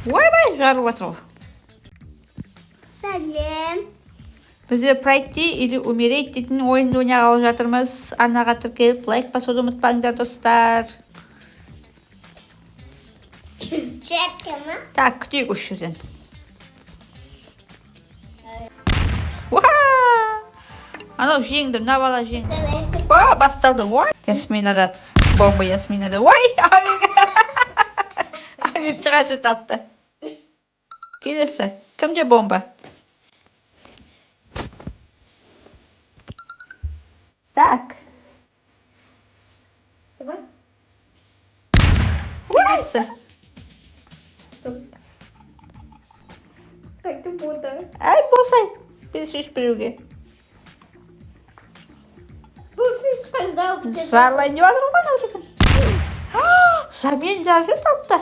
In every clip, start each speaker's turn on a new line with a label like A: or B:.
A: Ойбай, жарылып жатыр ғой.
B: Сәлем.
A: Біздер «Пройти или умереть» дейтін ойынды ойнағалы жатырмыз. Арнаға тіркеліп, лайк басуды ұмытпаңдар, достар.
B: Жетті ма?
A: Так, күтейік осы жерден. Уа! Анау жеңді, мына бала жеңді. Уа, басталды. Ой, Ясминада бомба, Ясминада. Ой, Амир. Амир шыға жатапты. Келесі. Кімде бомба? Так. Келесі.
B: Қайда болды?
A: Әй, босай. Бес үш біреуге.
B: Бұл сіз сказал.
A: Жарлайын деп жатыр ғой анау деген. Мен жарып жатапты.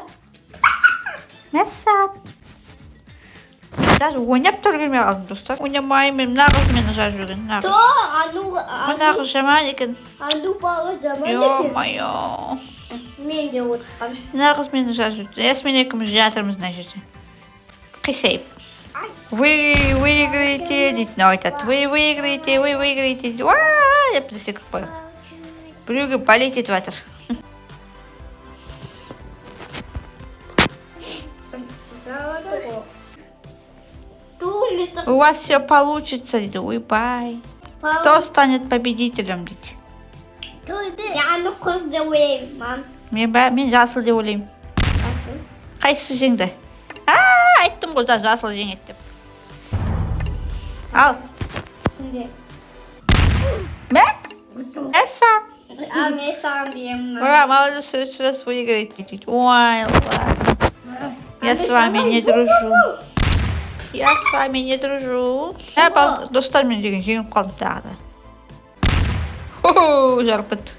A: Мәссаған. Даже ойнап та үлгермей қалдым, достар. Ойнамаймын мен, мына қыз мені жарып жіберген. Мына
B: То,
A: қыз.
B: ану,
A: Мына қыз жаман екен.
B: ану бала жаман екен.
A: Ё-моё.
B: Мен де отырғам.
A: Мына қыз мені жарып жіберді. Ясмин екеуміз жатырмыз мына жерде. Қисайып. «Вы выиграете», дейді, мынау айтады. «Вы выиграете, вы выиграете», дейді. «Уа!» деп біз секіріп қояды. Біреуге болеть етіп жатыр.
B: Жалады ғой. Ту, мисық.
A: «У вас все получится», дейді. Ойбай. «Кто станет победителем?» дейді.
B: Ану қыз деп ойлаймын, мам.
A: Мен ба, мен жасыл деп ойлаймын.
B: Жасыл.
A: Қайсысы жеңді? А, айттым ғой, жасыл жеңеді деп. Ал,
B: Сінде.
A: Мә? Мәссаған.
B: А мен саған беремін.
A: Ура, молодец, в следующий раз выиграете, дейді. Ой, ладно. Я с вами не дружу. Я с вами не дружу. Ә, достар, мен деген жеңіп қалдым тағы да. Хо, жарып кетті.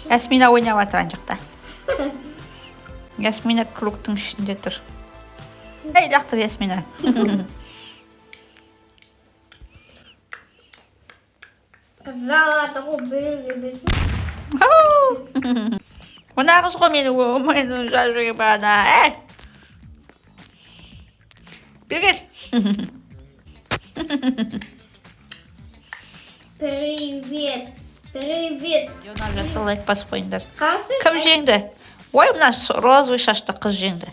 A: Ясмина ойнап жатыр ана жақта. Ясмина кругтың ішінде тұр. Ей, лақтыр, Ясмина.
B: Жалады ғой, біреуге берсін.
A: Мына қыз ғой мені, мені жарып жіберген бағана. Ей! Бері кел.
B: Привет. Привет.
A: Ұнап жатса, лайк басып қойыңдар.
B: Қасы?
A: Кім жеңді? Ой, мына розовый шашты қыз жеңді.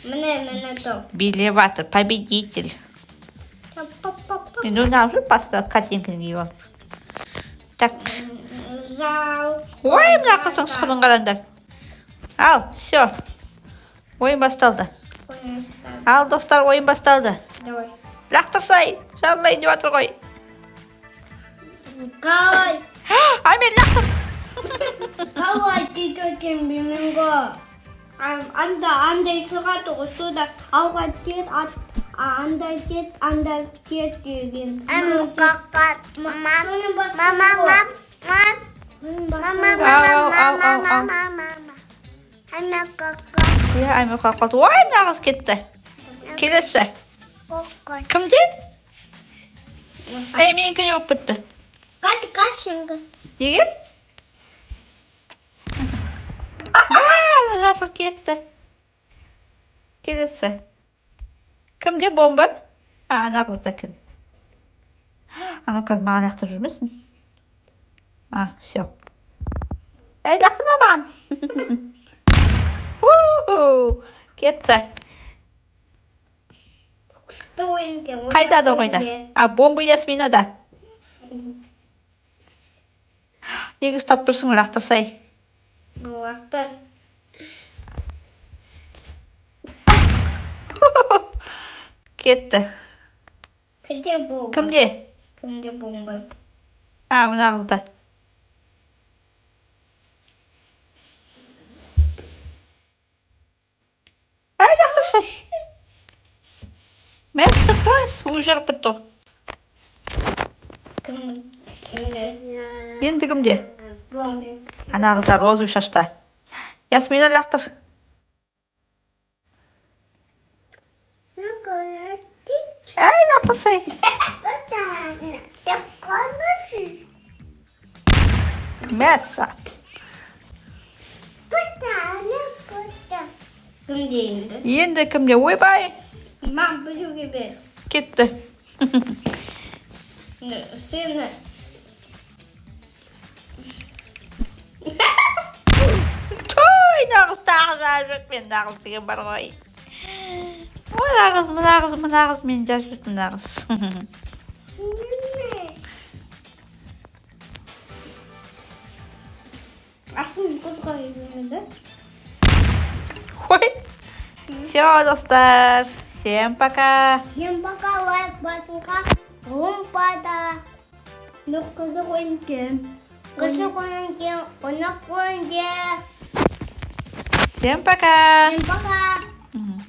B: Міне, міне топ.
A: Билеп жатыр, победитель.
B: Пап-пап-пап.
A: Мен ойнап жүрмін баста, картинканы киіп алып. Так.
B: Жал.
A: Ой, мына қыздың сұқынын қараңдар. Ал, все. Ойын басталды. Ал, достар, ойын басталды.
B: Давай.
A: Лақтырсай, жарылайын деп жатыр ғой.
B: Қалай?
A: Амир, лақтыр.
B: Қалай тиді екен білмеймін ғой. Анда андай шығады ғой, сода алға тет, ат, андай тет, андай тет деген.
C: Мама,
B: Соның
C: мама,
B: бастығы ғой.
C: мама,
B: Соның
C: мама,
B: бастығы.
A: Ау, ау, ау, ау.
C: мама, мама,
A: Иә, Амир қалып қалды. Ой, мына қыз кетті. Келесі. Кімде? Ей, менікі не болып кетті?
B: Қат, қашыңғы.
A: Неге? А, жасыл кетті. Келесі. Кімде бомба? А, ана қызда екен. Анау қазір маған лақтырып жүрмесін. А, все. Ей, лақтырма маған. Уху, кетті.
B: Күшті ойын екен.
A: Қайда анау, қайда? А, бомба Ясминада. Неге ұстап тұрсың, лақтырсай.
B: Лақтыр.
A: Кетті.
B: Кімде бомба?
A: Кімде?
B: Кімде бомба?
A: А, мына қызда. Ай, лақтырсай. Мәссаған, ой, жарып кетті ғой.
B: Кім? Кімде?
A: Енді кімде?
B: Бомба.
A: Ана қызда, розовый шашта. Ясмина, лақтыр. Әй, лақтырсай. Мәссә.
B: Кімде енді?
A: Енді кімде? Ойбай,
B: Мам, біреуге бер.
A: кетті.
B: Сені.
A: Той, мына қыз тағы жазып жүр. Мен мына қыз деген бар ғой. Мына қыз, мына қыз, мына қыз, мені жазып жүр мына қыз.
B: Астын қызға береді.
A: Ой. Все, достар. Всем пока.
C: Всем пока, лайк басуға ұмытпа.
B: Но қызық ойын екен.
C: Қызық ойын екен, қонақ ойын де.
A: Всем пока.
C: Всем пока.
A: Мгм.